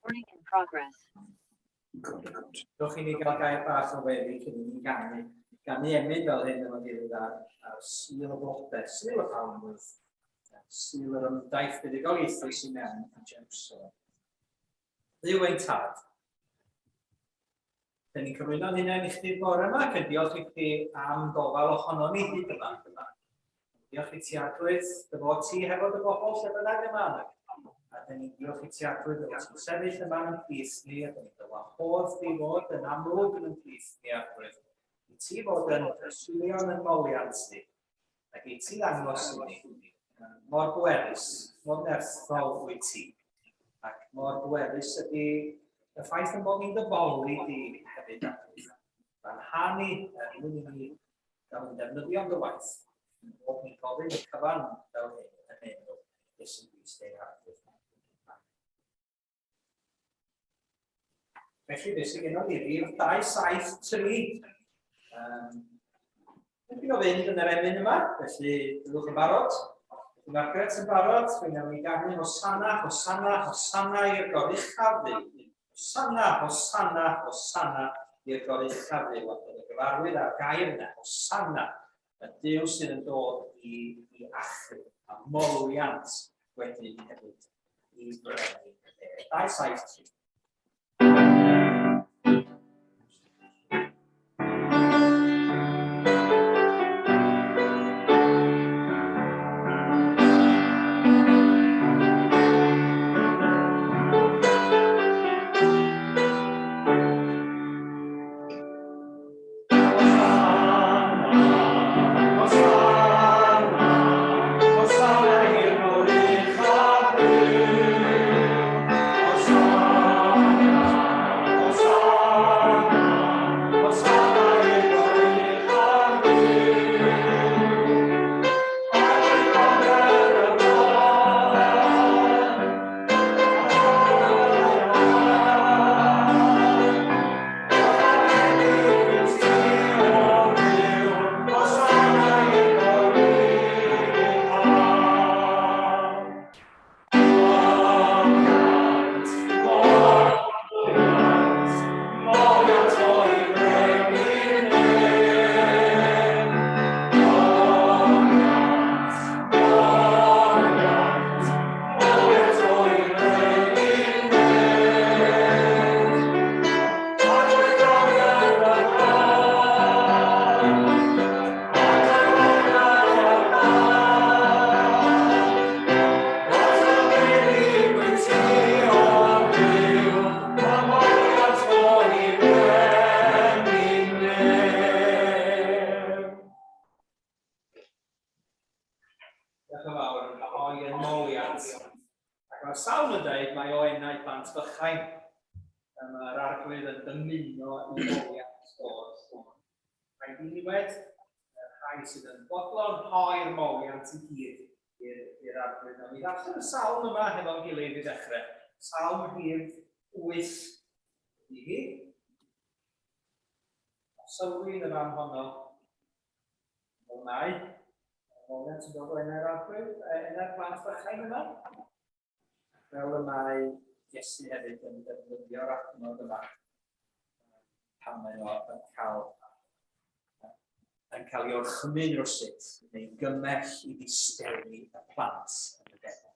Recording in progress. Dewch i ni gael gair bach o weddi cyn i ni ganu. Ganu emyn fel hyn efo'n gilydd ar, ar Sul y Blodau, Sul y Palmwydd, Sul yr ymdaith buddugoliaethus i mewn i Jerusalem. Dduw ein tad, Dyn ni'n cyflwyno'n hunain i chdi'r bore yma ac yn diolch i chdi am gofal ohono ni hyd yma. Diolch i ti Arglwydd dy fod ti hefo dy bobl lle bynnag yma. A dyn ni'n diolch i ti Arglwydd dy fod ti'n sefyll yma yn plith ni a dyn ni'n dy wahodd di fod yn amlwg yn plith ni Arglwydd. I ti fod yn preswylio yn moliant ni. Ac i ti ddangos i ni mor bwerus, mor nerthol wyt ti, ac mor bwerus ydy y ffaith yn bod ni'n dyfoli di hefyd Arglwydd. Fan hanu er mwyn i ni gael yn defnyddio yn dy waith, yn bod ni'n gofyn y cyfan fel hyn yn enw Iesu Grist ein Arglwydd. Felly, beth sydd gennym ni? Rhif 273. Um, Dipyn o fynd yn yr emyn yma, felly byddwch yn barod. Felly Margaret yn barod, fe wnawn ni ganu Hosanna, Hosanna, Hosanna i'r goruchaf dduw. Hosanna, Hosanna, Hosanna i'r goruchaf dduw. Ac yn y gyfarwydd â'r gair yna, Hosanna, y Duw sydd yn dod i, i achub a moliant wedyn hefyd. i brynu. 273. Diolch yn fawr. O'i yn moliant. Ac mae'r salm yn dweud mae o enau plant bychain. Mae'r arglwydd yn dymuno i moliant ddod. Mae diniwed, y rhai sydd yn bodlon rhoi'r moliant i gyd i'r arglwydd. Nawn ni ddarllen y salm yma hefo'n gilydd i ddechrau. Salm rhif 8 ydy hi. Sylwi yn y fan honno Fel mae, moliant yn dod o enau'r arglwydd, enau'r plant bychain yma. Fel y mae Iesu hefyd yn defnyddio'r adnod yma pan mae o yn cael yn cael ei orchymyn rywsut neu gymell i ddistewi y plant yn y deml.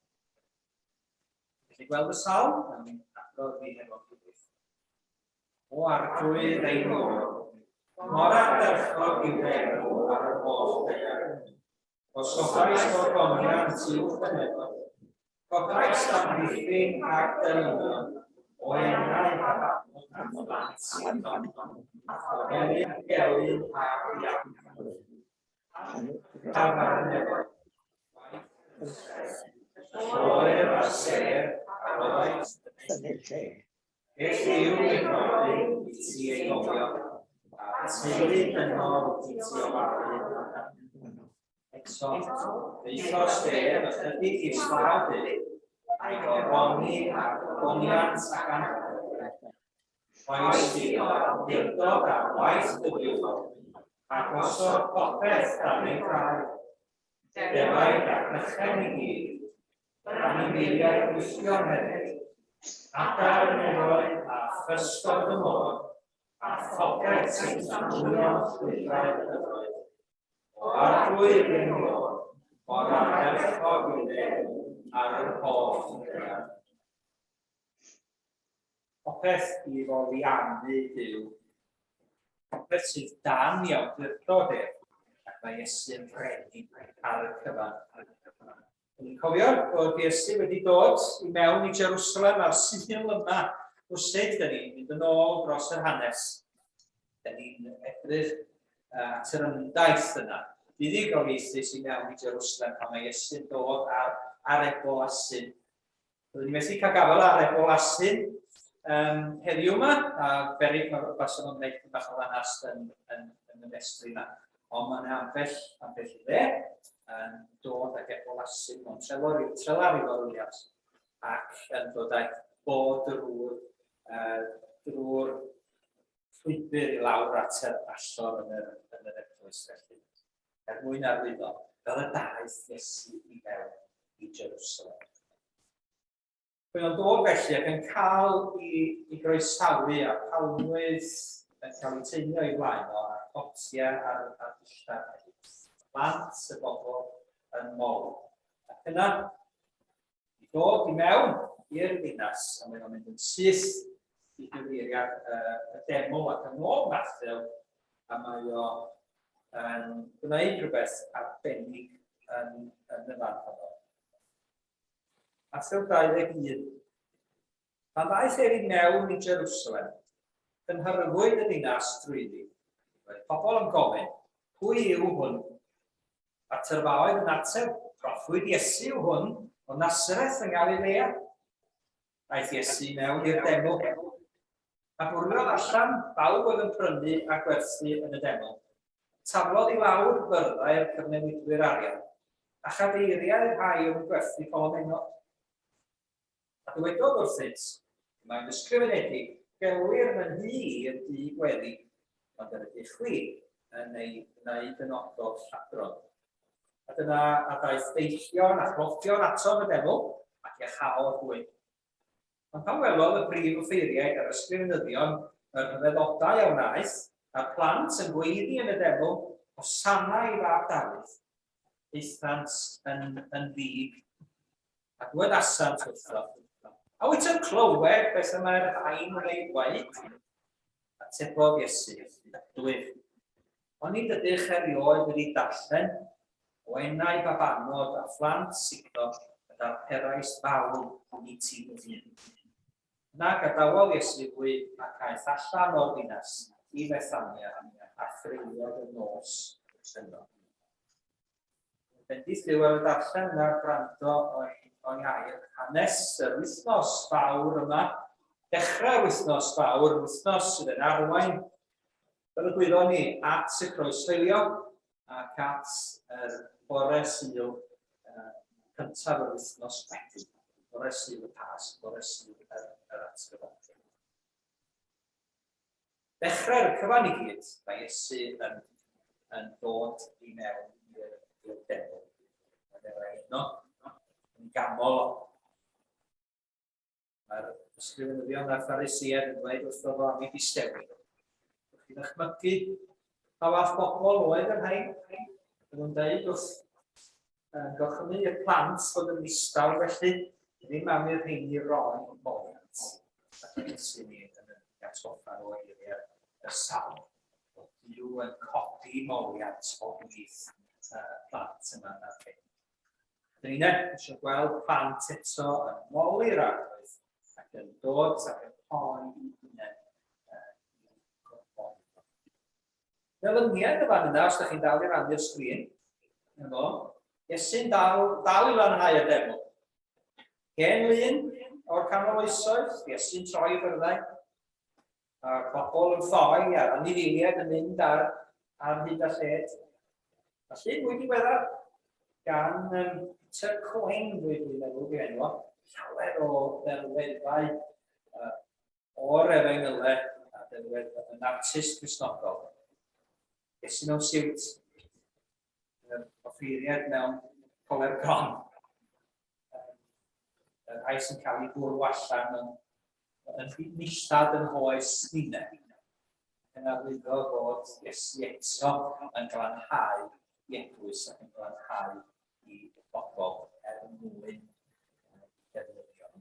Felly gweld y sawl, yn adrodd fi hefo gilydd. O Arglwydd ein Lord, mor ardderchog yw dy enw ar yr holl ddaear. Gosodais gorgoniant uwch dy nefoedd, codais amddiffyn rhag dy lynion, o enau babanod a phlant, o gelyn gelyn a diawl. A farn nefoedd, lloer a sêr a roddais Yn lle. Beth yw ei nodi i ti ei gofio, a teulu dynol i ti ofalu amdano. Eto, daethost ef ychydig islaw dy, a'i goroni â gogoniant ac anrhydedd. Rhoes iddo awdurdod ar waith dy ddwylo, a gosod popeth dan ei draed. Defaid ac ychen i gyd, anifeiliaid gwylltion hefyd. Adar y nefoedd a physgod y môr, a phopeth sy'n swnio llwybrau y dyfroedd. O Arglwydd ein môr, mor ardderchog yw dy enw ar yr holl ddaear. Popeth i foliannu Duw, popeth sydd dan i awdurdod ef, ac mae Iesu'n frenin ar y cyfan. Ni'n cofio bod Iesu wedi dod i mewn i Jerusalem a'r Sul yma rwsut, da ni'n mynd yn ôl dros yr hanes. Da ni'n edrych at yr ymdaith yna. Buddugoliaethus i mewn i Jerusalem pan mae Iesu'n dod ar, ar ebol asyn. Byddwn ni methu cael gafael ar ebol asyn heddiw yma, a berig mae rhywbeth sy'n ymwneud bach o lanast yn, yn, yn y festri yma. Ond mae yna ambell, ambell i le yn dod ag ebol asyn mewn trelar, trelar i Williams ac yn dod ag bod drwy'r uh, drwy'r llwybr i lawr at yr allor yn yr, yn yr eglwys felly. Er mwyn arwyddo, fel y daeth Iesu i mewn i Jerusalem. Mae o'n dod felly ac yn cael i, i groesawu a palmwydd yn cael eu teinio i flaen o a'r potiau a'r, a'r dillad hefyd. Plant y bobl yn mol. Ac yna, i ddod i mewn i'r ddinas, a mae o'n mynd yn syth i gyfeiriad y, y deml ac yn ôl Mathew, a mae o yn gwneud rhywbeth arbennig yn, yn y fan honno. Mathew 21. Pan ddaeth ef i mewn i Jerusalem, cynhyrfwyd y ddinas drwyddi. Roedd pobl yn gofyn, Pwy yw hwn? A'r tyrfaoedd yn ateb, Proffwyd Iesu yw hwn, o Nasareth yng Ngalilea. Aeth Iesu i mewn i'r deml, a bwriodd allan bawb oedd yn prynu a gwerthu yn y deml. Taflodd i lawr fyrddau'r cyfnewidwyr arian, a chadeiriau'r rhai oedd yn gwerthu colomennod. A dywedodd wrthynt, Mae'n ysgrifenedig, gelwir fy nhŷ i yn dŷ gweddi, ond yr ydych chwi yn ei wneud yn ogof lladron. A dyna a daeth deillion a chloddion ato yn y deml, ac iachaodd hwy. Ond pan welodd y prif offeiriaid a'r ysgrifenyddion y rhyfeddodau a wnaeth, a'r plant yn gweiddi yn y deml, Hosanna i fab Dafydd, aethant yn, yn ddig, a dywedasant wrtho, A wyt yn clywed beth y mae'r rhain yn ei ddweud? Atebodd Iesu, Ydwyf. Onid ydych erioed wedi darllen o enau babanod a phlant sugno y darperais fawl i ti dy hun? Yna gadawodd Iesu hwy ac aeth allan o'r ddinas i Fethania a threuliodd y nos yno. Bendith Duw ar y darllen a'r gwrando o'i, o'i air. Hanes yr wythnos fawr yma, dechrau'r wythnos fawr, wythnos sydd yn arwain, fel y gwyddon ni, at y croeshoelio ac at yr bore Sul uh, cyntaf yr wythnos wedyn. Bore Sul y Pasg, bore Sul yr, yr atgyfodiad. Dechrau'r cyfan i gyd, mae Iesu yn, yn dod i mewn i'r, i'r deml. Mae'n ei rai yno, yn ganol o. Mae'r ysgrifenyddion a'r Phariseaid yn dweud wrtho fo am ei distewi. Ydych chi'n dychmygu pa fath bobl oedd y rhain? Maen nhw'n dweud wrth yn gorchymyn i'r plant fod yn ddistaw felly, ddim am i'r rheini roi moliant. Ac yn Iesu ni yn y atgoffa o eiriau y salm, bod Duw yn codi moliant o blith y plant yma ar hyn. Dyn ni'n eisiau gweld plant eto yn moli'r arglwydd ac yn dod ac yn rhoi i hunain Melyniaid y fan yna, os ydych chi'n dal i rannu'r sgrin. Na fo. Iesu'n dal, dal i lanhau y deml. Hen lun o'r canol oesoedd, Iesu'n troi y byrddau, a'r bobl yn ffoi a'r anifeiliaid yn mynd ar, ar hyd a lled. A llun mwy diweddar gan um, Peter Cohen, dwi'n meddwl, dwi'n enw, llawer o ddelweddau uh, o'r Efengylau a delwedd yn artist Cristnogol. Iesu mewn siwt, yr offeiriad mewn coler gron. Y rhai sy'n cael eu bwrw allan yn, yn nillad yn hoes ninne. Yn arwyddo bod Iesu eto yn glanhau i eglwys ac yn glanhau i bobl er mwyn defnyddio.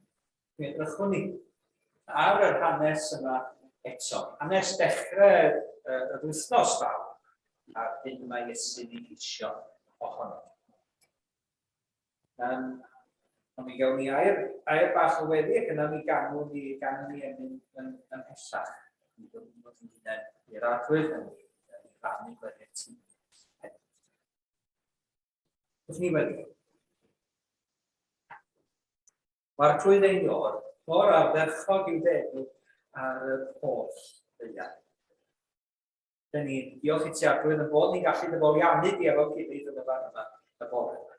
Mi edrychwn ni ar yr hanes yma eto. Hanes dechrau yr wythnos fawr a'r hyn mae Iesu'n ei geisio ohono. Ond mi gawn ni air, air bach o weddi ac yna mi ganwn ni, ganwn ni emyn yn, ymhellach. Mi gawn ni fod yn hunain i'r arglwydd yn rhannu gweddi'r tîm. Wrth ni weddi. Mae'r trwydd ein ior, mor ardderchog i'w feddwl ar yr holl ddaear. Dyn ni'n diolch i ti Arglwydd yn bod ni'n gallu dy foliannu di efo'n gilydd yn y fan yma y bore yma.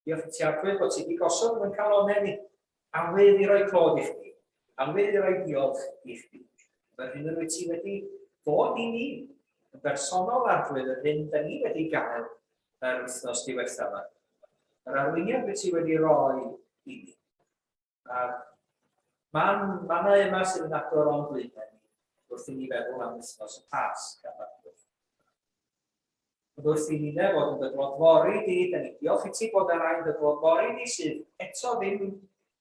Diolch i ti Arglwydd bod ti wedi gosod yn calonau ni awydd i roi clod i chdi, awydd i roi diolch i chdi. Fel hyn yr wyt ti wedi bod i ni yn bersonol Arglwydd yr hyn da ni wedi gael yr wythnos diwethaf yma. Yr arweiniad wyt ti wedi roi i ni. A'r man, mannau yma sydd yn agor o'n blaenau ni wrth i ni feddwl am wythnos y Pasg a Arglwydd. Ond wrth i ni fod yn dy glodfori di, da ni diolch i ti bod ar rhaid dy glodfori di sydd eto ddim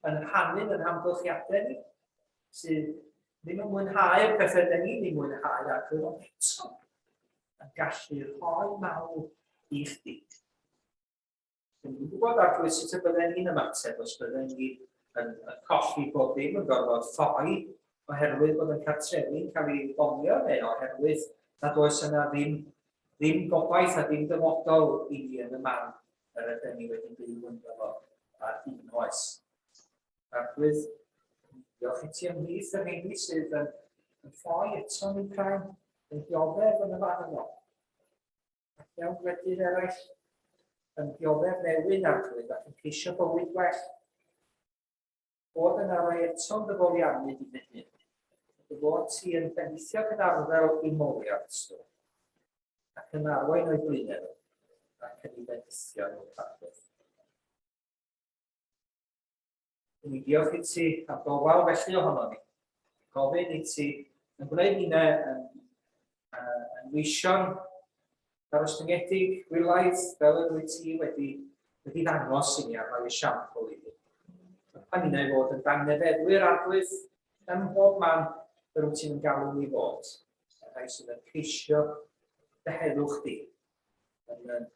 yn rhannu yn hamgylchiadau ni, sydd ddim yn mwynhau'r pethau da ni'n ei mwynhau Arglwydd, ond eto yn gallu rhoi mawl i chdi. Dwi'n yn gwybod Arglwydd sut y bydden ni'n ymateb os bydden ni yn, yn colli bob dim, yn gorfod ffoi oherwydd bod yn cartrefi'n cael ei bomio neu oherwydd nad oes yna ddim, ddim gobaith a dim dyfodol i ni yn y man yr ydym ni wedi byw ynddo fo ar hyn oes. Arglwydd, diolch i ti ymhlith y rheini sydd yn, yn ffoi eto yn Wcrain, yn dioddef yn y fan yno. Ac mewn gwledydd eraill yn dioddef newyn Arglwydd ac yn ceisio bywyd gwell. Bod yna roi eto'n dy foliannu di dy hun. Dy fod ti yn bendithio yn arddel i moliant nhw, ac yn arwain o'i blaenau nhw, ac yn ei bendithio nhw'n Arglwydd. Ni diolch i ti am gofal felly ohono ni. Gofyn i ti yn gwneud ninnau yn, yn weision darostyngedig, gwylaidd, fel yr wyt ti wedi, wedi ddangos i ni a rhoi esiampl i ni. Pan ninnau fod yn dangnefeddwyr Arglwydd ym mhob man yr wyt ti'n galw ni fod, y rhai sydd yn ceisio dy heddwch di, yn, yn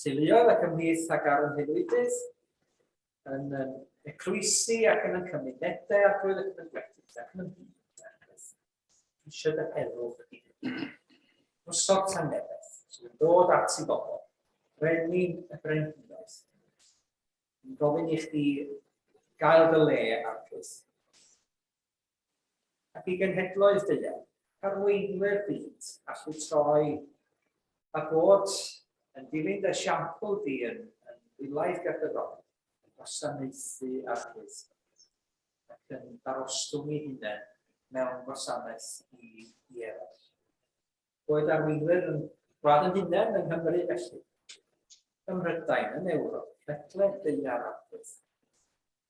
teuluoedd ac ymhlith ac ar yn haelwydydd, yn yn eglwysi ac yn y cymunedau ac yn y gwledydd ac yn y byd. Eisiau dy heddwch i Gosod tangnefedd sydd yn dod at i bobl, brenin y brenhinoedd. Yn gofyn i chdi gael dy le Arglwydd. Ac i genhedloedd deuaw, arweinwyr byd allu troi a bod yn dilyn dy esiampl di yn, yn wylaidd ger dy fron, yn gwasanaethu Arglwydd, ac yn darostwng ei hunain mewn gwasanaeth i, i eraill. Boed arweinwyr yn gwlad yn hunain yng Nghymru felly, ym Mhrydain, yn Ewrop, ledled daear Arglwydd.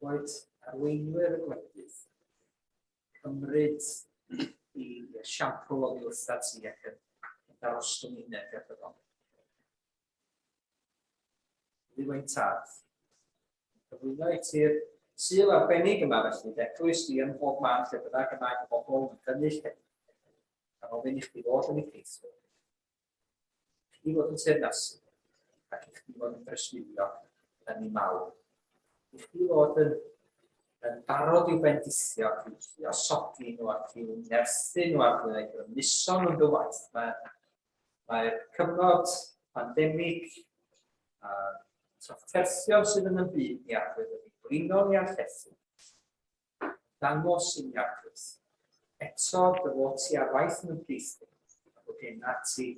Boed arweinwyr y gwledydd cymryd i esiampl oddi wrtha ti ac yn darostwng uned ger dy fron. Dduw ein Tad, cyflwyno i ti'r Sul arbennig yma felly, d'eglwys di ym mhob man lle bynnag y mae dy bobl yn gynnull heddiw. A ofyn i chdi fod yn eu plith nhw. I chdi fod yn teyrnasu, ac i chdi fod yn breswylio yn ei mawl. I chdi fod yn, yn barod i'w bendithio ac i'w lluosogi nhw ac i'w nerthu nhw ac i'w grymuso nhw'n dy waith. Mae, mae'r cyfnod pandemig a trafferthion sydd yn y byd ni ac wedi blino ni a'n llethu. Dangos i ni Arglwydd. Eto dy fod ti ar waith yn y plith ni, a bod genna ti,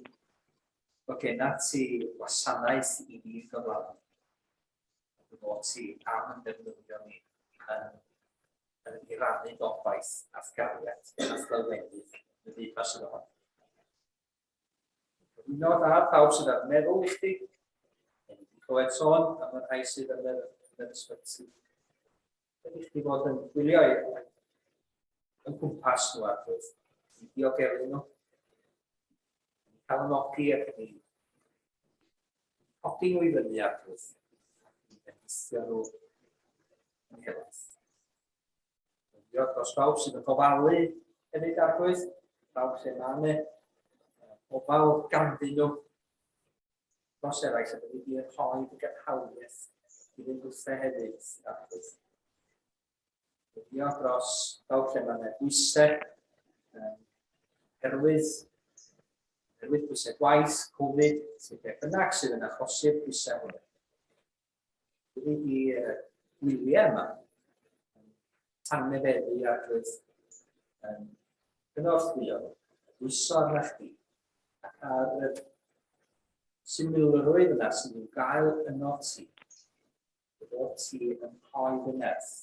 bod genna ti wasanaeth i ni gyflawni. A dy fod ti am yn defnyddio ni yn, yn i rannu gobaith a'th gariad a'th lawenydd yn y byd mas yno. Cyflwyno da pawb sydd ar meddwl i chdi. Ni wedi clywed sôn am y rhai sydd yn yr yn yr ysbyty. Ydych chi fod yn gwylio yn cwmpas nhw arglwydd, yn diogelu nhw, yn calonogi ac yn codi nhw i fyny arglwydd, ac yn bendithio nhw yn helaeth. Diolch dros bawb sydd yn gofalu hefyd arglwydd, bawb lle mae yna gofal ganddyn nhw dros eraill a byddi di yn rhoi dy gynhaliaeth iddyn nhwthe hefyd arglwydd. Diolch dros bawb lle mae yna bwysau, herwydd, herwydd bwysau gwaith, Covid, sydd beth bynnag sydd yn achosi'r bwysau hwnnw. Byddi di gwyliau yma yn tangnefeddu arglwydd yn cynorthwyo, bwyso arna chdi, ac ar y symlrwydd yna sydd i'w gael yno ti, dy fod ti yn rhoi dy nerth,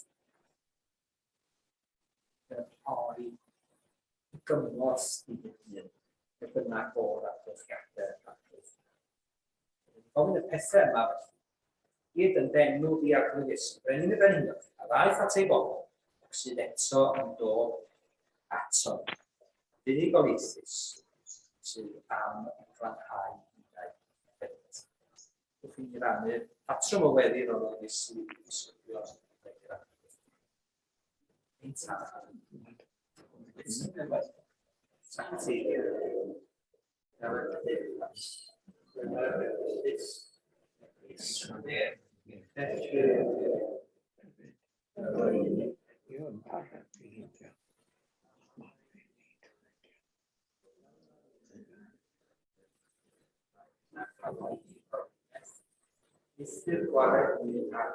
yn rhoi gymorth i dy hun, be bynnag fo'r amgylchiadau arglwydd. Gofyn y pethau yma felly, gyd yn d'enw di Arglwydd Iesu, Brenin y Brenhinoedd, a ddaeth at ei bobl, ac sydd eto yn dod ato. Fuddugoliaethus sydd am glanhau ninnau hefyd. Wrth i ni rannu'r patrwm o weddi roddodd Iesu i ddisgyblion wedi'r Arglwydd. Ein tad. Ystyr gwared ni ar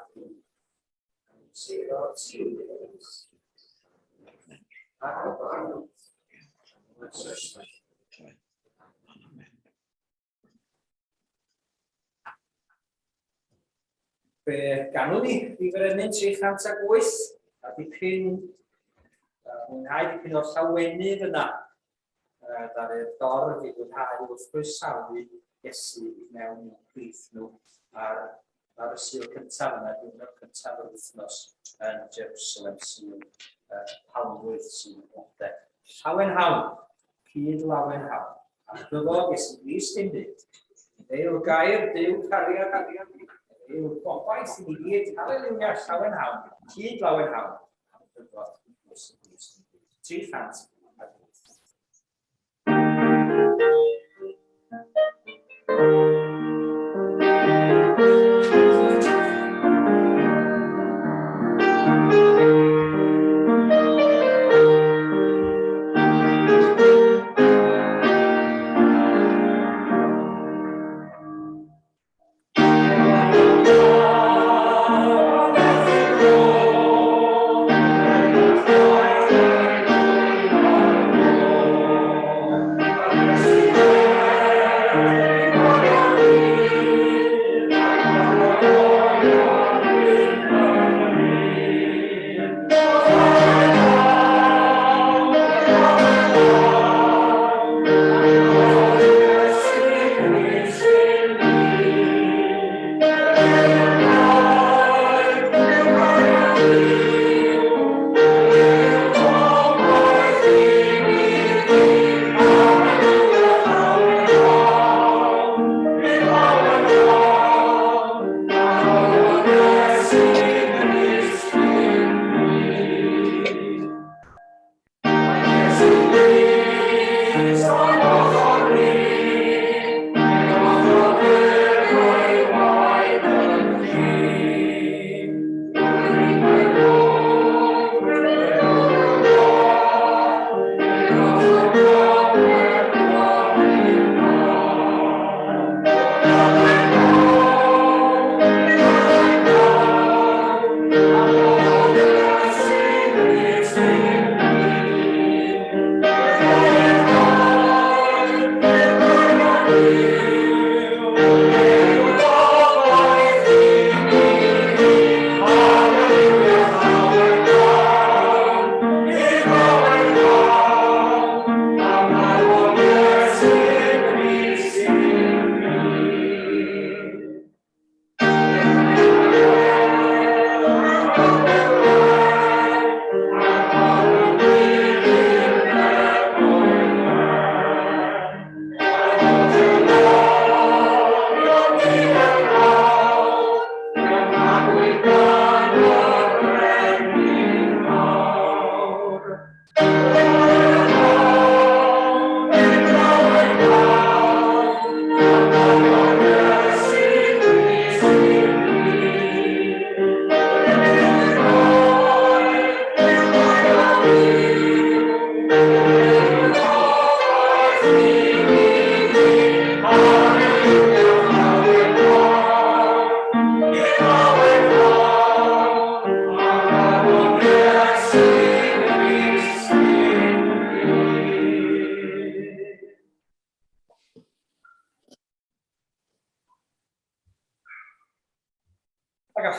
Fe ganwn ni i frenin 308 a dipyn, mwynhau dipyn o'r llawenydd yna ddaru'r dorf i fwynhau wrth groesawu Iesu i mewn i'w plith nhw ar, ar y Sul cyntaf yna, diwrnod cyntaf yr wythnos yn Jerusalem, Sul Palmwydd, Sul y Blodau. Llawen hawn, cyd lawen hawn, a dyfod Iesu Grist ein byd. Fe yw'r gair Duw cariad, fe yw'r gobaith i ni gyd, haleluia, llawen hawn, cyd lawen hawn, a dyfod Iesu Grist ein byd. 300 8.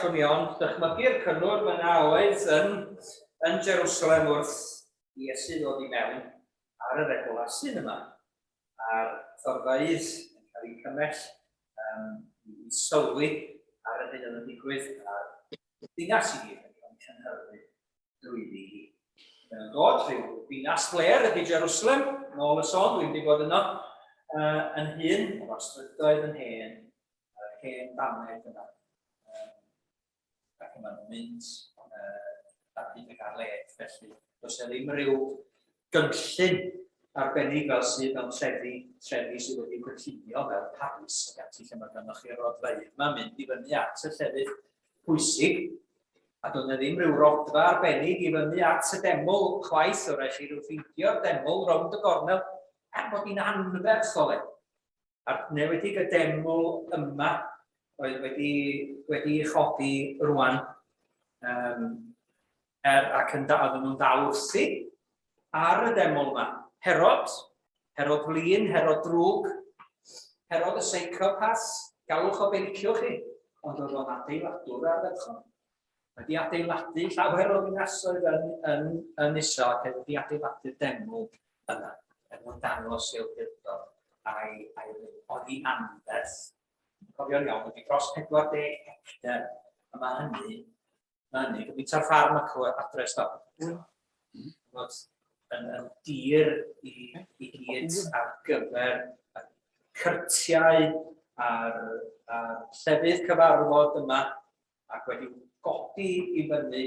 Gallwn ni ond dychmygu'r cynnwrf yna oedd yn, yn Jerusalem wrth i Iesu ddod i mewn ar yr egolasyn yma, a'r thorfeydd yn cael eu cymell um, i sylwi ar yr hyn oedd yn digwydd, a'r ddinas i gyd yn cael ei chynhyrfu drwyddi hi. Mae'n dod rhyw ddinas fler ydy Jerusalem, yn ôl y sôn, dwi'n wedi bod yno uh, yn hyn, o'r strydoedd yn hen, yr hen baned yna. Um, ac yma nhw'n mynd ar hyd ac ar led, felly does e ddim rhyw gynllun arbennig fel sydd mewn trefi, trefi sydd wedi gynllunio fel Paris ac ati lle mae gennych chi'r rodfeydd yma mynd i fyny at y llefydd pwysig. A doedd 'na ddim rhyw rodfa arbennig i fyny at y deml chwaith, o raid chi rhyw ffeindio'r deml rownd y gornel, er bod hi'n anferth o le. A'r newedig y deml yma oedd wedi, wedi chodi rwan, um, er, ac yn da, oedden nhw'n dal wrthi ar y deml yma. Herod, Herod flin, Herod drwg, Herod y seicopath, galwch o be liciwch chi, ond oedd o'n adeiladwr ardderchog. Wedi adeiladu llawer o ddinasoedd yn, yn, yn Israel ac wedi adeiladu'r deml yna, er mwyn dangos ei awdurdod a'i, a'i oedd hi'n anferth. Cofio'n iawn, wedi dros 40 hectar, a mae hynny, mae hynny gymaint ar ffarm ac o adre stop. Bod yn, yn dir i, i gyd ar gyfer y cyrtiau a'r, a'r llefydd cyfarfod yma ac wedi godi i fyny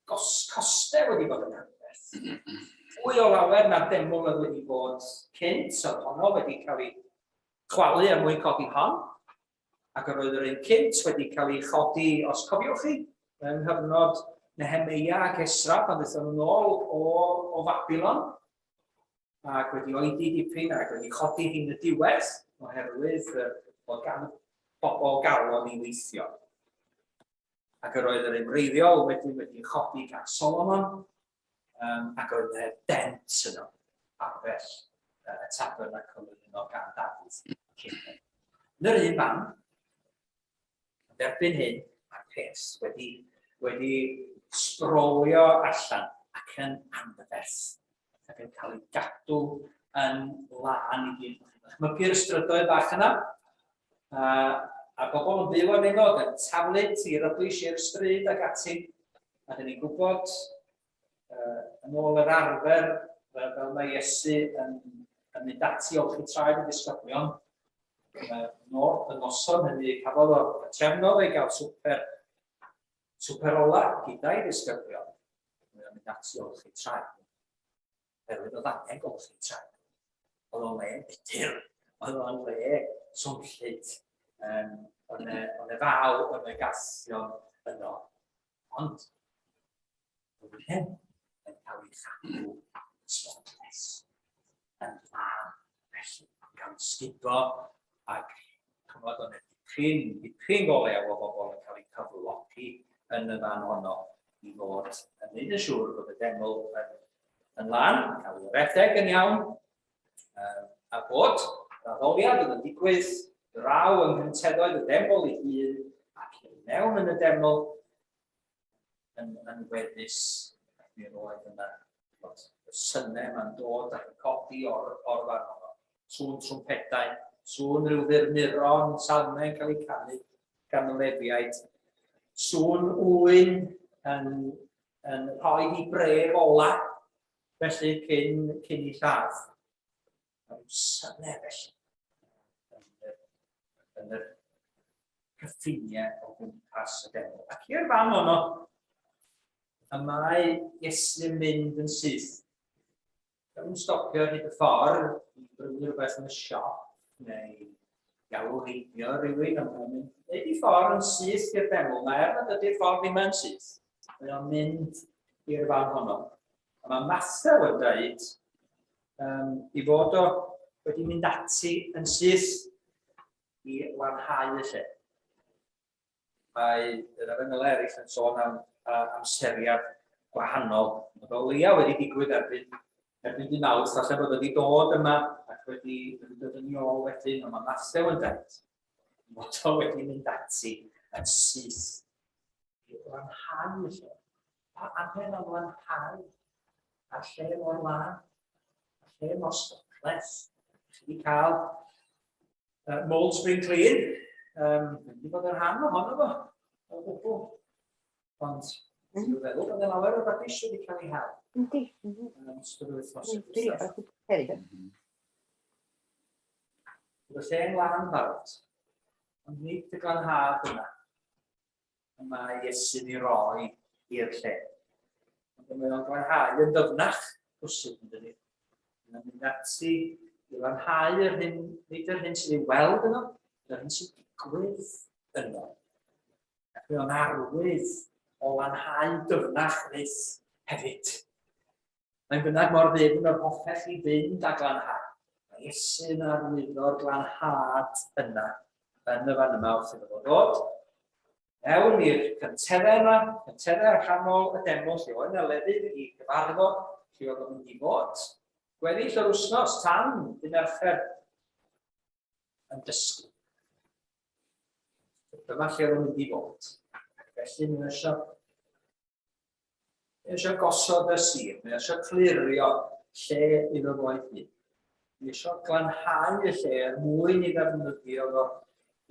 gos, costau wedi bod yn anferth. Fwy o lawer na'r deml oedd wedi bod cynt, oedd honno wedi cael ei chwalu er mwyn codi hon, ac yr oedd yr un cynt wedi cael ei chodi, os cofiwch chi, yng nghyfnod Nehemeia ac Esra pan ddaethon nhw'n ôl o, o Fabilon, ac wedi oedi dipyn ac wedi chodi hi'n y diwedd oherwydd bod gan bobl galon i weithio. Ac yr oedd yr un wreiddiol wedyn wedi chodi gan Solomon, um, ac oedd y dent yno, pabell y tabernacl yno gan Dafydd cyn hyn. Yn yr un fan, ond erbyn hyn, mae'r peth wedi, wedi sbrolio allan ac yn anferth, ac yn cael ei gadw yn lân i gyd. Dychmygu'r strydoedd bach yna, a, a bobl yn byw arnyn nhw, yn taflu i rybys i'r stryd ac ati. A dyn ni'n gwybod, uh, yn ôl yr arfer, fel, fel mae Iesu yn, yn mynd ati olchi traed y disgyblion, uh, no, y noson hynny cafodd o, trefnodd ei gael swper, swper ola gyda'i ddisgyblion. Mae'n mynd ati olchi traed. Oherwydd oedd angen golchi traed. Oedd o'n le budur, oedd o'n le swnllyd, um, oedd e faw, oedd e gasion yno. Ond, oedd hyn yn cael ei chadw spotless, yn lân, felly, yn cael ei sgubo ac chymod, oedd e dipyn, dipyn go lew o bobl yn cael eu cyflogi yn y fan honno i fod yn gwneud yn siŵr bod y deml yn, yn lân, yn cael ei redeg yn iawn, um, a bod yr addoliad oedd yn digwydd draw yng nghynteddoedd y deml ei hun ac i mewn yn y deml yn, yn weddus ac mi roedd yna bod y synau yma'n dod ac yn codi o'r, or fan honno. Sŵn trwmpedau, sŵn rhyw furmuron, salmau yn cael eu canu gan y Lefiaid, sŵn ŵyn yn, yn rhoi i bref ola, felly cyn, cyn i lladd. Mae rhyw synau felly yn yr, yn yr cyffiniau o gwmpas y deml. Ac i'r fan honno, y mae Iesu'n mynd yn syth. Dwi'n stopio hyd y ffordd i brynu rhywbeth yn y siop neu galw heibio rhywun, ond mae'n mynd neud i ffordd yn syth i'r deml. Mae er nad ydy'r ffordd ddim yn syth, mae o'n mynd i'r fan honno. A mae Mathew yn dweud um, i fod o wedi mynd ati yn syth i lanhau y lle. Mae yr efengylau eraill yn sôn am uh, amseriad gwahanol. Mae o leia wedi digwydd erbyn, erbyn di Mawrth, falle bod wedi dod yma ac wedi, wedi dod yn ôl wedyn, ond mae Mathew yn dweud bod o wedi mynd ati yn syth i lanhau y lle. Pa angen am lanhau a'r lle mor lân, a lle mor spotless. Chi wedi cael Mold Spring Clean, wedi bod yn rhan ohono fo, o gwbl. Ond dwi'n feddwl bod yna lawer o rubbish wedi cael ei hel. Yndi. Yn ystod yr wythnos Yndi, diwethaf. hefyd. Bod y lle'n lân barod, ond nid y glanhad yna y mae Iesu'n ei roi i'r lle. Ond mae o'n glanhau yn ddyfnach, bwysig yn dydi. Mae'n mynd ati i lanhau yr hyn, nid yr hyn sydd ei weld yno, yr hyn sy'n digwydd yno. Ac mae o'n arwydd o lanhau dyfnach fyth hefyd. Mae'n bynnag mor ddyfn yr hoffech chi fynd â glanhau. Mae Iesu'n arwyddo'r glanhad yna yn y fan yma wrth iddo fo ddod mewn i'r cynteddau yma, cynteddau ar canol y deml lle oedd yna lefydd i gyfarfod, lle oedd o'n mynd i fod gweddill yr wythnos tan dy Mercher yn dysgu. Dyma lle oedd o'n mynd i fod. Felly mae'n eisiau Mae eisiau gosod y sir, mae eisiau clirio lle iddo fo ei hun. Mae eisiau glanhau y lle er mwyn i ddefnyddio fo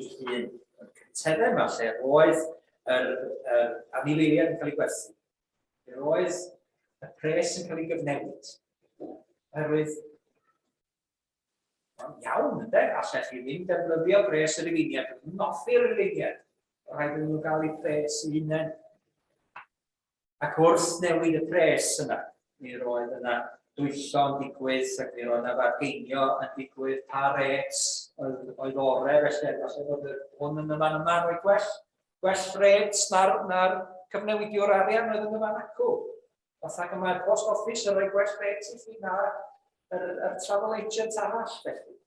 ei hun. Y cyntedd yma lle roedd yr, yr anifeiliaid yn cael ei gwerthu. Lle roedd y pres yn cael ei gyfnewid. Oherwydd Mae'n iawn, ynde? Allech chi ddim defnyddio pres yr Rufeiniaid. Yn noffi'r Rufeiniaid. Rhaid iddyn nhw gael eu pres eu hunain. Ac wrth newid y pres yna, mi roedd yna dwyllo yn digwydd, ac mi roedd yna fargeinio yn digwydd, pa rêt oedd, oedd ore, felly falle bod hwn yn y fan yma yn rhoi gwell, gwell rêt na'r, na'r cyfnewidiwr arian oedd yn y fan acw. Fatha y mae'r post office yn rhoi gwell rate i chi na yr, yr travel agent arall, felly.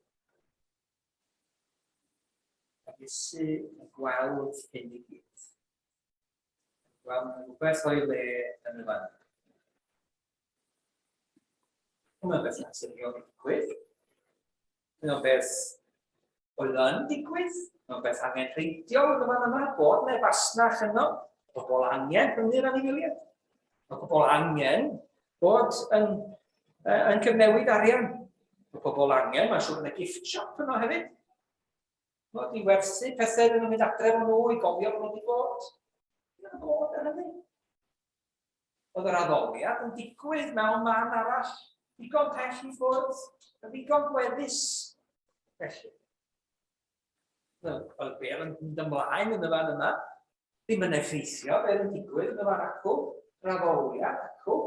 Ac Iesu yn gweld hyn i gyd. Gweld mae rhywbeth o'i le yn y fan. Hwna'n beth naturiol i ddigwydd. Mae o'n beth oedd yn digwydd, mae'n beth angenrheidiol yn y fan yma, bod yna fasnach yno, pobl angen prynu'r anifeiliaid. Mae pobl angen bod yn, yn cyfnewid arian. Mae pobl angen, mae'n siŵr bod yna gift shop yno hefyd. Mod i werthu pethau iddyn nhw'n mynd adref o'n nhw i gofio bod nhw wedi bod. Mae'n bod ar hynny. Oedd yr addoliad yn digwydd mewn man arall, digon pell i ffwrdd, yn ddigon gweddus. Felly, oedd be oedd yn mynd ymlaen yn y fan yma, ddim yn effeithio be oedd yn digwydd yn y fan acw, yr addoliad acw.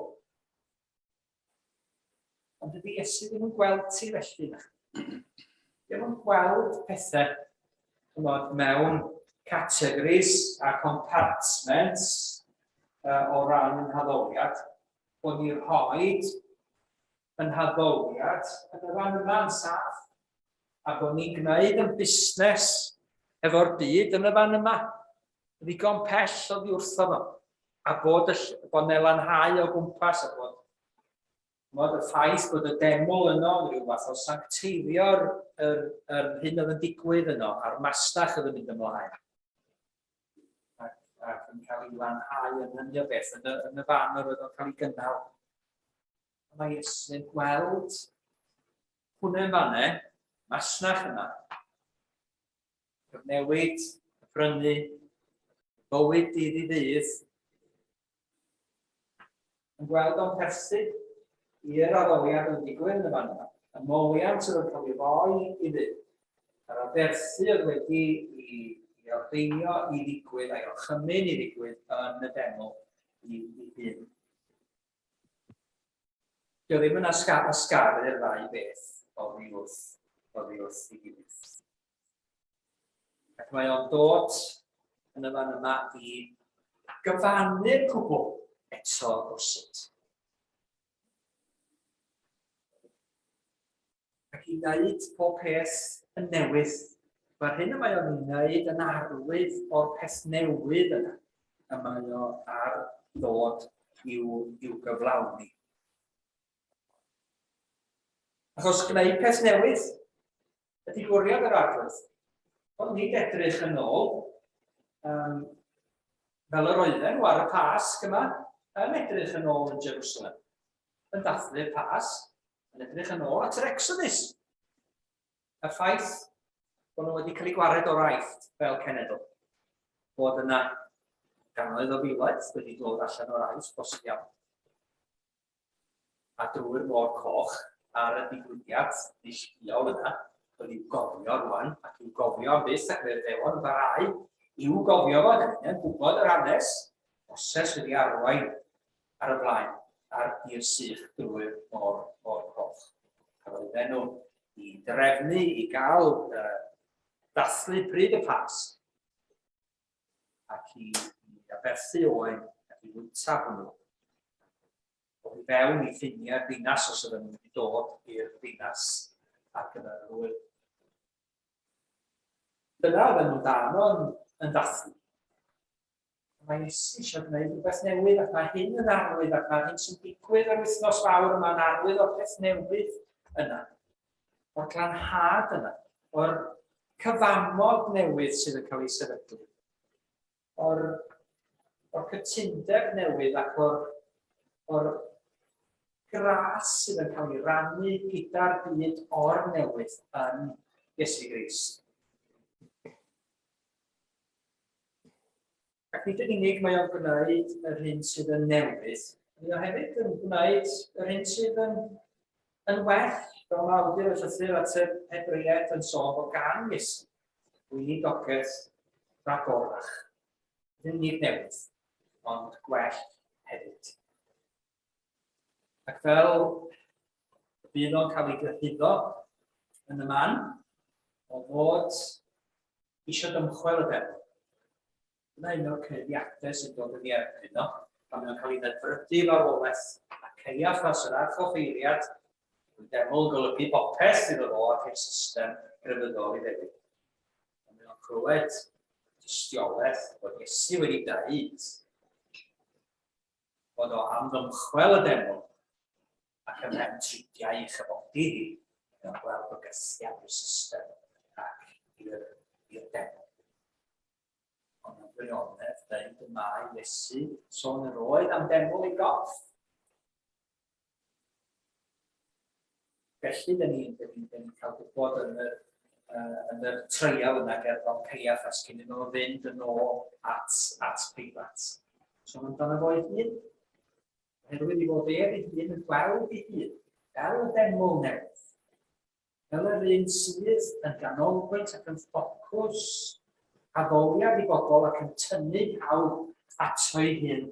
Ond dydy Iesu ddim yn gweld ti felly na. Ddim yn gweld pethau chymod, mewn categories a compartments o ran yn haddoliad, bod ni rhoi yn haddoliad yn y fan yma yn saff, a bod ni'n gwneud yn busnes efo'r byd yn y fan yma, ddigon pell oddi wrtho fo, a bod, y, bod 'ne lanhau o gwmpas, a bod, bod y ffaith bod y deml yno yn rhyw fath o sancteiddio'r yr, yr hyn oedd yn digwydd yno, a'r masnach oedd yn mynd ymlaen. Ac, ac yn cael ei lanhau yn hynny o beth, yn y, yn y fan yr oedd o'n cael ei gynnal. Mae Iesu'n gweld hwnna'n fanne, masnach yma, cyfnewid, prynu, bywyd dydd i ddydd, yn gweld o'n perthyn i'r addoliad yn digwydd yn y fan yma, y moliant oedd yn cael ei roi i Dduw, yr aberthu oedd wedi i, i ordeinio i ddigwydd a'i orchymyn i ddigwydd yn y deml i, i hun. Dio ddim yn asgaru'r ddau beth oddi wrth, oddi wrth ei gilydd. Ac mae o'n dod yn y fan yma i gyfannu'r cwbl eto rywsut. Ac i wneud pob peth yn newydd. Mae'r hyn y mae o'n ei wneud yn arwydd o'r peth newydd yna y mae o ar ddod i'w, i'w gyflawni. Achos gwneud peth newydd ydy bwriad yr arglwydd. Ond nid edrych yn ôl. Fel yr oedden nhw ar y Pasg yma, yn edrych yn ôl yn Jerusalem, yn dathlu'r Pasg, yn edrych yn ôl at yr Exodus. Y ffaith bod nhw wedi cael eu gwared o'r Aifft fel cenedl, bod yna gannoedd o filoedd wedi dod allan o'r Aifft, bosib iawn, a drwy'r Môr Coch ar y digwyddiad neilltuol yna, oedd i'w gofio rwan, ac i'w gofio am byth, ac mae'r Iddewon yn parhau i'w gofio fo, dan ni'n gwybod yr hanes, Moses wedi arwain ar y blaen ar dir sych drwy'r Môr, Môr Coch. Cafodd ei enw i drefnu i gael dathlu pryd y Pasg ac i aberthu oen ac i fwyta hwnnw. Oedd i fewn i ffiniau'r ddinas os oedden nhw wedi dod i'r ddinas ar gyfer yr ŵyl. Dyna oedden nhw'n dan o'n yn dathlu. Mae Iesu eisiau gwneud rhywbeth newydd ac mae hyn yn arwydd ac mae'r hyn sy'n digwydd yr wythnos fawr yma'n arwydd o'r peth newydd yna. O'r glanhad yna, o'r cyfamod newydd sydd yn cael ei sefydlu, o'r, or cytundeb newydd ac o'r, or gras sydd yn cael ei rannu gyda'r byd o'r newydd yn Iesu Grist. Ac nid yn unig mae o'n gwneud yr hyn sydd yn newydd, mae o hefyd yn gwneud yr hyn sydd yn, yn well, fel mae awdur y llythyr at yr Hebreaid yn sôn bod gan Iesu weinidogaeth ragorach. Nid yn unig newydd, ond gwell hefyd. Ac fel y bydd o'n cael ei gyhuddo yn y man o fod eisiau dymchwel y deml. Dyna un o'r cyhuddiadau sy'n dod yn ei erbyn o, pan mae'n cael ei ddedfrydu i farwolaeth, a Caiaffas yr archoffeiriad, y deml yn golygu bopeth iddo fo ac i'r system grefyddol i ddewis. Ond mae'n clywed tystiolaeth bod Iesu wedi dweud bod o am ddymchwel y deml ac ymhen tridiau i chyfodi hi, mae'n gweld bygythiad i'r system ac i'r deml. Ond mewn gwirionedd, dweud y mae Iesu sôn yr oedd am deml ei gorff. Felly, dyn ni'n dyn ni, dyn ni cael gwybod yn yr, yn yr treial yna ger Don Caiaffas cyn iddo fo fynd yn ôl at, at Peilat. Sôn amdano fo ei hun. Oherwydd ei fod ef ei hun yn gweld ei hun fel y deml newydd. Fel yr un sydd yn ganolbwynt ac yn ffocws addoliad i bobl ac yn tynnu pawb ato ei hun.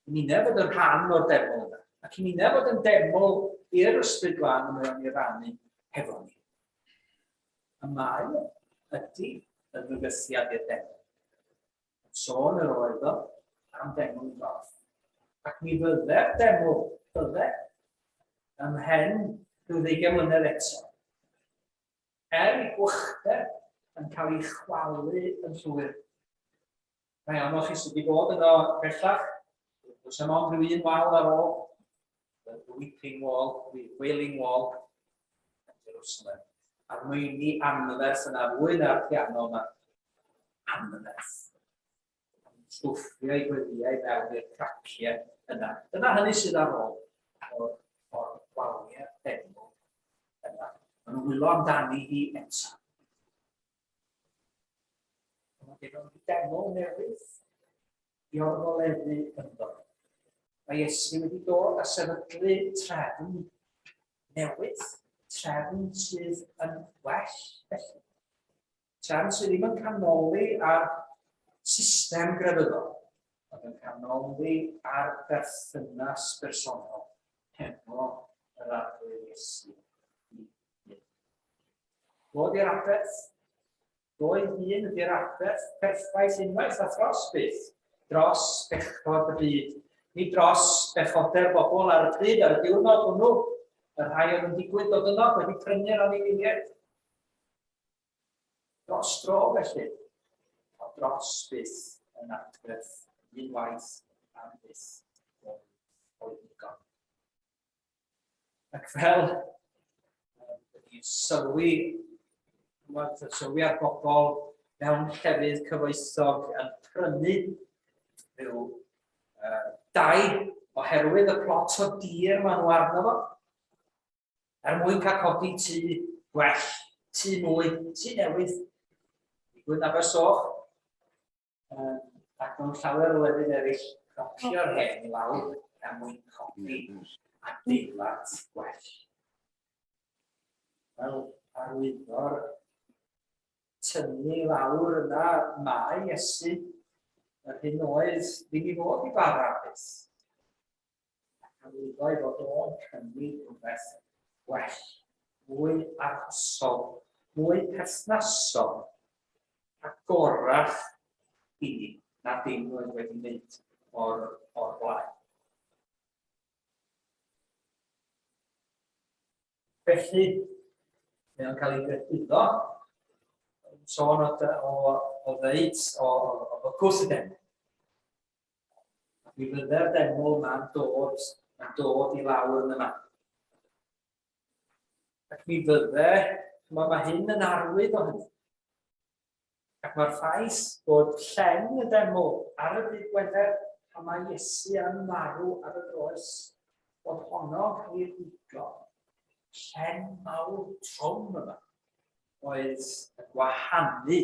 I ninnau fod yn rhan o'r deml yna, ac i ninnau fod yn deml i'r Ysbryd Glân y mae o'n ei rannu hefo ni. Y mae ydy yn fygythiad i'r deml. Sôn yr oedd o am deml i gorff. Ac mi fydde'r deml, bydde, ymhen rhyw ddeugain mlynedd eto. Er i gwychder yn cael ei chwalu yn llwyr. Rhai ohonoch chi sydd wedi bod yno bellach, does am ond rhyw un wal ar ôl, the Weeping Wall, the Wailing Wall, yn Jerusalem. A'r meini anferth yna, fwy na'r piano yma, anferth. Stwffio ei gweddiau fewn i'r craciau yna. Dyna hynny sydd ar ôl o'r, or waliau deml yna. Maen nhw'n wylo amdani hi eto. Mae gen i deml newydd i orfoleddu ynddo. Mae Iesu wedi dod a sefydlu trefn newydd, trefn sydd yn well felly. Trefn sydd ddim yn canoli ar system grefyddol, ond yn canoli ar berthynas bersonol hefo yr Arglwydd Iesu. Fod i'r aberth, fo ei hun ydy'r aberth perffaith unwaith a thros byth, dros bechod y byd. Nid dros bechodau'r bobl ar y pryd, ar y diwrnod hwnnw, y rhai oedd yn digwydd dod yno wedi prynu'r anifeiliaid. Dros dro felly, o dros byth yn adferth unwaith am byth o'i ddigon. Ac fel ni'n sylwi, sylwi ar bobl mewn llefydd cyfoethog yn prynu rhyw dai oherwydd y plot o dir maen nhw arno fo, er mwyn cael codi tŷ gwell, tŷ mwy, tŷ newydd. Digwydd yn Abersoch, ac mewn llawer o lefydd eraill, cnocio'r hen i lawr er mwyn codi adeilad gwell. Wel, arwyddo'r tynnu i lawr yna mae Iesu, yr hyn oedd ddim i fod i bara byth. Ac arwyddo ei fod o'n cynnig rhywbeth gwell, mwy arhosol, mwy perthnasol a gorach i ni na dim oedd wedi wneud o'r, or blaen. Felly, mae o'n cael ei gyhuddo, sôn o, o, o ddeud, o, o, o gwrs y deml. Ac mi fydde'r deml ma'n dod, yn dod i lawr yn yma. Ac mi fydde, mae, mae hyn yn arwydd o hynny. Ac mae'r ffaith bod llen y deml ar y dydd Gwener pan mae Iesu yn marw ar y groes, bod honno'n cael ei rhwygo, llen mawr trwm yma, oedd y gwahanu,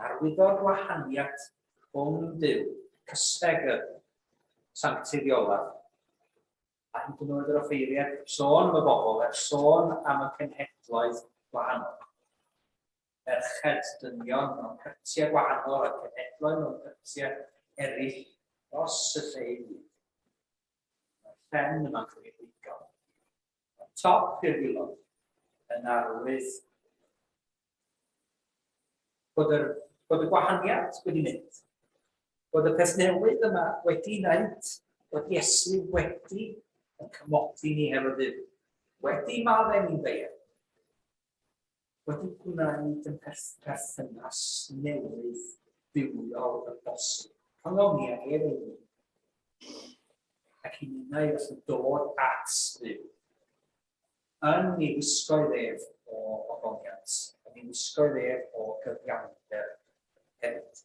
arwyddo'r gwahaniad rhwng Duw, cyseg y sancteiddiola, a hyd yn oed yr offeiriad, heb sôn am y bobl, heb sôn am y cenhedloedd gwahanol. Merched, dynion mewn cyrtiau gwahanol a cenhedloedd mewn cyrtiau eraill dros y lle i gyd. Mae'r llen yma'n cael ei rhwygo. Mae'r top i'r gwylod yn arwydd bod, yr, bod y gwahaniad wedi mynd, bod y peth newydd yma wedi wneud, bod Iesu wedi yn cymodi ni hefo Dduw, wedi maddau ni'n ddaear, wedi gwneud yn perthynas newydd bywiol y bosib. Rhyngom ni ag ef ei hun. Ac i ninnau felly dod at Dduw. Yn ei wisgoedd ef o ogoniant, yn ei wisgoedd ef o gyfiawnder hefyd.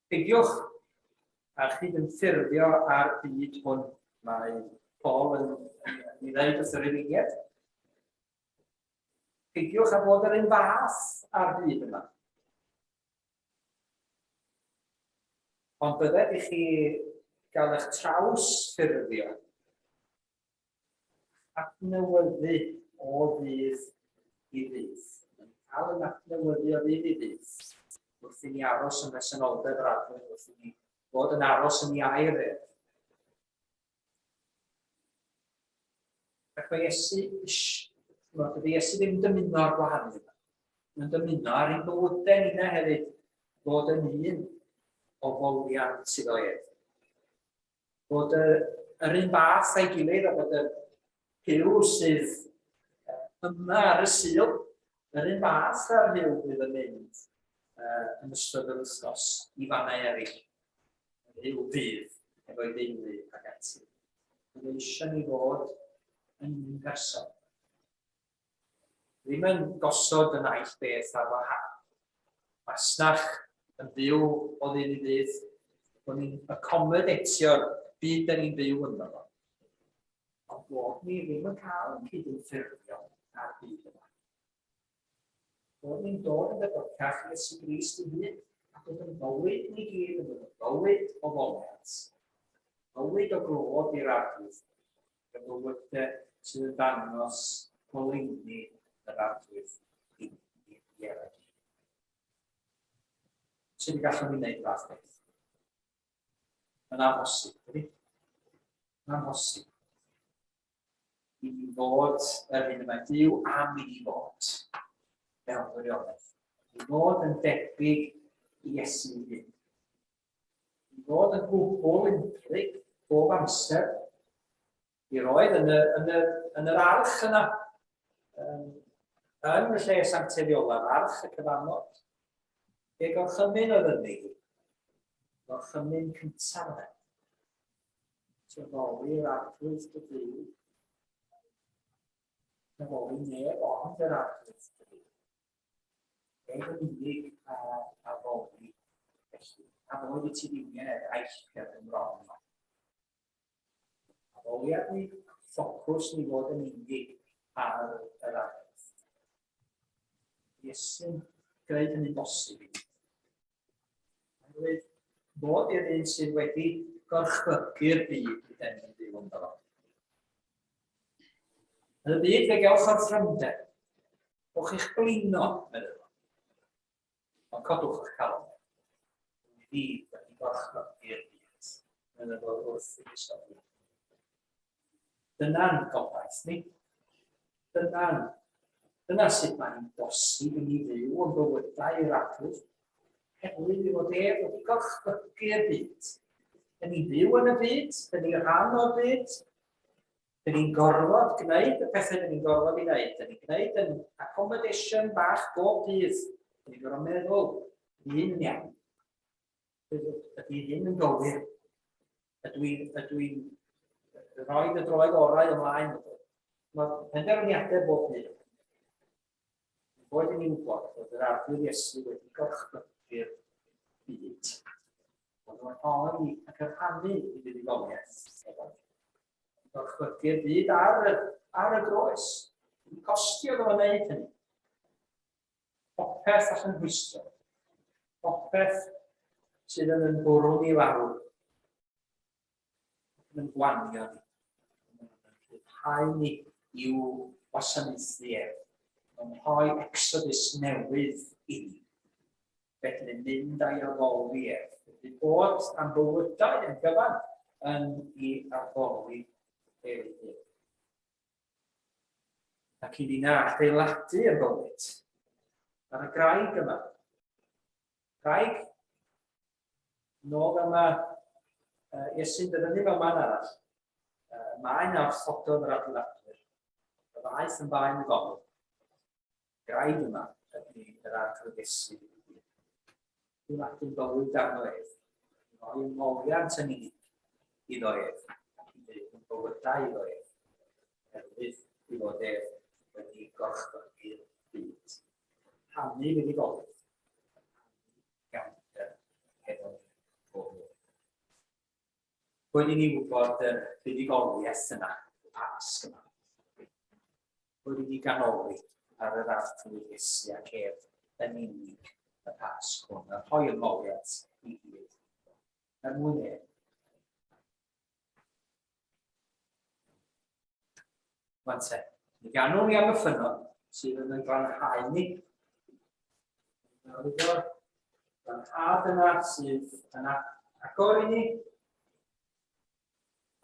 Peidiwch â chydymffurfio â'r byd hwn, mae Paul yn, yn, yn ei ddeud wrth yr Rufeiniaid. Peidiwch â bod yr un fath â'r byd yma. Ond bydded i chi gael eich trawsffurfio adnewyddu o ddydd i ddydd. Mae'n cael yn adnewyddu o ddydd i ddydd wrth i ni aros ym mhresenoldeb yr Arglwydd, wrth i ni fod yn aros yn ei air ef. Ac mae Iesu, dydy Iesu ddim yn dymuno ar gwahanu yma. Mae'n dymuno ar ein bywydau ninnau hefyd fod yn un o foliant iddo ef. Bod y, yr un fath a'i gilydd a bod y rhyw sydd yma ar y Sul, yr un fath â'r rhyw fydd yn mynd yn ystod yr wythnos i fannau eraill, y rhyw fydd efo'i deulu ac ati. Mae eisiau ni fod yn un person. Ddim yn gosod y naill beth ar wahân. Masnach yn fyw o ddydd i ddydd, bod ni'n accommodatio'r byd da ni'n byw ynddo fo. Ond bod ni ddim yn cael yn cydymffurfio â'r byd yma. Bod ni'n dod yn debycach i Iesu Grist ei hun, a bod yn fywyd ni gyd yn bod yn fywyd o foliant, bywyd o glod i'r Arglwydd, y bywydau sydd yn dangos goleuni yr Arglwydd i i eraill. Sut y gallwn ni wneud y fath beth? Mae'n amhosib, dydy? Mae'n amhosib. I ni fod yr hyn y mae Duw am i ni fod mewn gwirionedd. I fod yn debyg i Iesu ei hun. I fod yn gwbl unplyg bob amser. I roedd yn, y, yn, y, yn yr arch yna, um, yn y lle sanctaidd olaf, arch y cyfamod. Be gorchymyn oedd ynddi? Gorchymyn cyntaf yna. Ti addoli yr Arglwydd dy Dduw. Addoli neb ond yr Arglwydd dy Dduw. Ef yn unig a addoli felly. Addoli ti ddiwiau eraill ger fy mron. Addoliad ni, ffocws ni fod yn unig ar yr ardd. Iesu'n gwneud hynny'n bosib i ni. Oherwydd fod i'r un sydd wedi gorchfygu'r byd i denu byw ynddo fo. Yn y byd fe gewch orthrymder. Gewch eich blino, meddwl fo. Ond codwch eich calon. Fi wedi gorchfygu'r byd, meddwl fo wrth i ddisgyblion. Dyna'n gobaith ni. Dyna'n, dyna sut mae'n bosib i ni fyw yn bywydau i'r arglwydd. Oherwydd ei fod ef wedi gorchfygu'r byd. Dyn ni'n byw yn y byd, dyn ni'n rhan o'r byd, dyn ni'n gorfod gwneud y pethau dyn ni'n gorfod i wneud. Dyn ni'n gwneud yn accommodation bach bob dydd. Dyn ni'n gorfod meddwl, un yn iawn. Ydy hyn yn gywir? Ydw i'n ydw i'n rhoi y droed orau ymlaen? Mae penderfyniadau bob dydd. Boed i ni wybod bod yr Arglwydd Iesu wedi gorchfygu'r byd. Bod nhw'n rhoi ac yn rhannu i fuddugoliaeth efo ni. Gorchfygu'r byd ar y, ar y groes. Yn costio iddo fo wneud hynny. Popeth all yn rhwystro. Popeth sydd yn yn bwrw ni lawr. Yn yn gwanio ni. Yn rhyddhau ni i'w wasanaethu ef. Mae'n rhoi exodus newydd i ni. Felly mynd a'i addoli ef. Felly bod am bywydau yn gyfan yn ei addoli ef ei hun. Ac i ni na adeiladu y bywyd ar y graig yma. Graig, nôl fel mae Iesu'n dyfynnu mewn man arall, mae yna wrthododd yr adeiladwyr, y ddaeth yn faen y golwg. Graig yma ydy yr Arglwydd Iesu ei hun. Adeiladu'n bywyd arno ef, rhoi ymoliant yn unig iddo ef, ac i fyw yn bywydau iddo ef, oherwydd ei fod ef wedi gorchfygu'r byd. Rhannu fuddugoliaeth, rhannu iawnder hefo ni bob dydd. Boed i ni wybod yr fuddugoliaeth yna, y Pasg yma. Boed i ni ganoli ar yr Arglwydd Iesu ac ef yn unig y Pasg hwn, a rhoi ymoliant i gyd er mwyn ef. Wan te, mi ganwn ni am y ffynnon sydd yn ein glanhau ni. Glanhad yna sydd yn agor i ni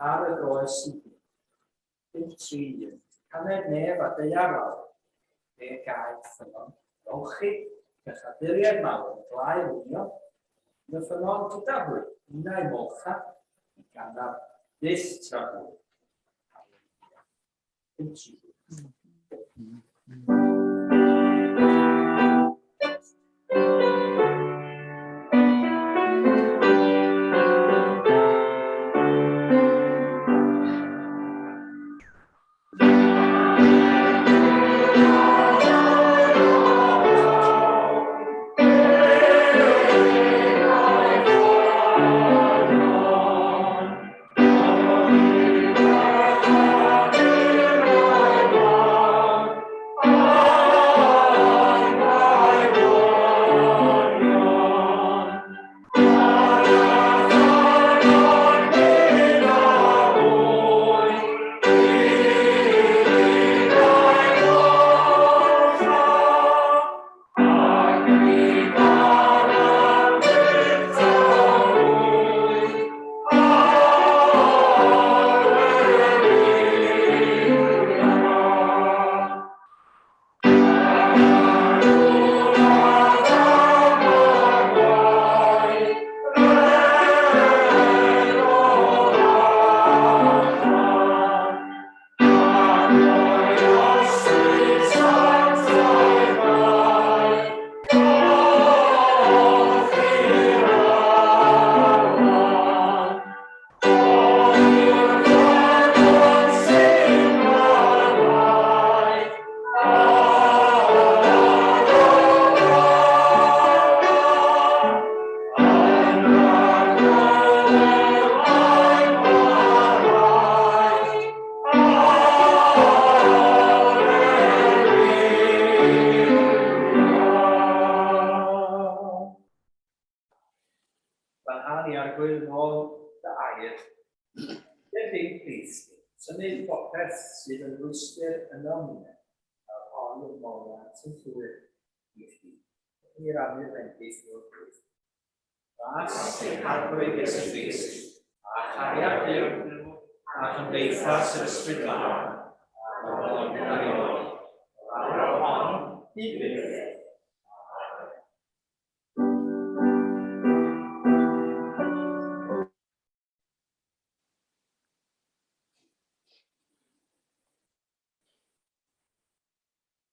ar y groes i ni. 5, 3, 1. Caned nef a deiar lawr, fe gaed ffynnon, golchi, pechaduriaid mawr yn glaer union, yn y ffynnon gyda hwy, unau molcha, i ganaf byth tra hwy. 5, 3, 1. Glanha ni Arglwydd yn ôl dy air. Deb ein plith ni, tynnu popeth sydd yn rwystr ynom ni, a rhoi'r moliant yn llwyr i chdi. I rannu'r bendith o'r byd. Gras ein Harglwydd Iesu Grist, a chariad Duw, a chymdeithas yr Ysbryd Glân, a gofalon erioed, o'r awr hon, hyd byth.